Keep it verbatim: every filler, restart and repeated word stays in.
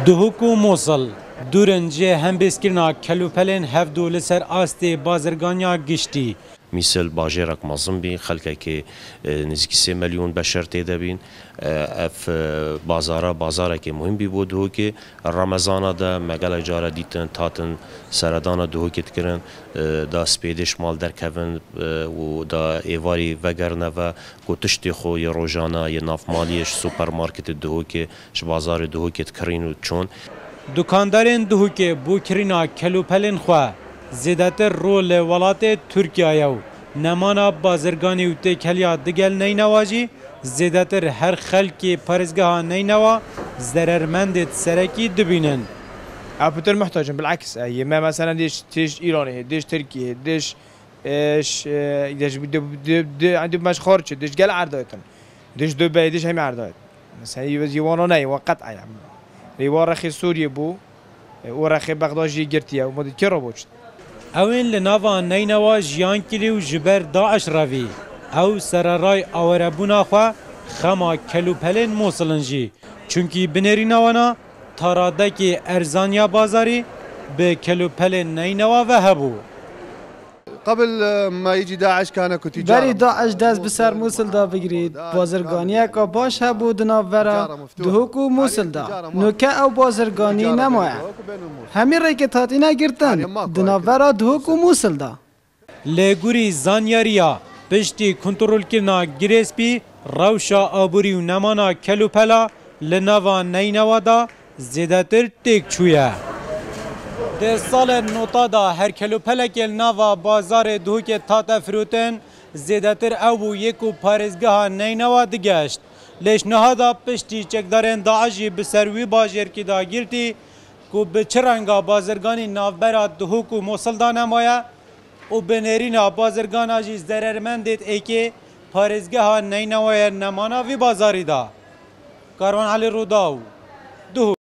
Duhok û Mosil dûr in ji hembêzkirina kelûpelên hevdû li ser astê bazirganiya giştî. Mûsil bajêrek mezin bî, xelkekê, e, nêzîkî sê milyon beşer tê de bîn. E, ev, e, bazara, bazarekê muhîm bî bo Duhokê. Remezana de me gelek cara dîtin, hatin seredana Duhokê dikirin, e, da spêdê ji mal derkevin, e, û da êvarî vegerine ve, ku tiştê xwe yê rojana, yê navmaliyê ji supermarketê Duhokê, ji bazarê Duhokê dikirîn û çûn. Dukandarên Duhokê bo kirîna kelûpelên xwe zêdetir ro li welatê Tirkiyeyê û nemana bazirganî û têkiliya digel neynewa jî zêdetir her xelkê parêzgeha neynewa zerermendê serekî dibînin. Ew pitir muhtac in, bil'eks, e, yê me meselen dêj, têj Îranê, dêj Tirkiyê, dêj, e, ş-, e, dêj, dê, dê, dê, endî me ji xaric, dêj gel erdaytin. Dêj Dubeyê, dêj hemî erdayt. Mesela, yê, yê wana ne, yê wan qet aya. Rêwa rexê Sûriyê bû, e, û rexê Bexda jî girtiye, û ma dî kê re boçt? Ew ên li nava neynewa jiyan kirî û ji ber DAIŞ revî. Ew sereray awerebûna xwe xema kelûpelên Mosilin jî. Çunkî binêrîna wana taradekê erzaniya bazarî bi kelûpelên neynewa ve hebû. قبل ما يجي داعش كان كتجارة. Berî DAIŞ dest bi ser Mûsil da bigirî, bazirganiyeka baş hebû di navbera Duhok û Mûsil da. Noke ew bazirganî nemaye. Hemî rêkê hatîne girtin di navbera Duhok û Mûsil da. Lê gorî zanyariya piştî kontrolkirina girêspî, rewşa aborî û nemana kelûpela li nava neynewa da zêdetir têk çûye. Di salên nota da her kelûpelekê li nava bazarê Duhokê hate firotin, zêdetir ew bû yê ku parêzgeha neynewa digeşt. Lê ji niha da piştî çekdarên DAIŞ jî bi ser wî bajêrkî da girtî ku bi çi renga bazirganî navbera Duhok û Mosil da nemaye û bi nêrîna bazirgana jî zerermendê êkê parêzgeha neynewa ye nemana vî bazarî da. Karwan Elî Rûdaw, Duhok.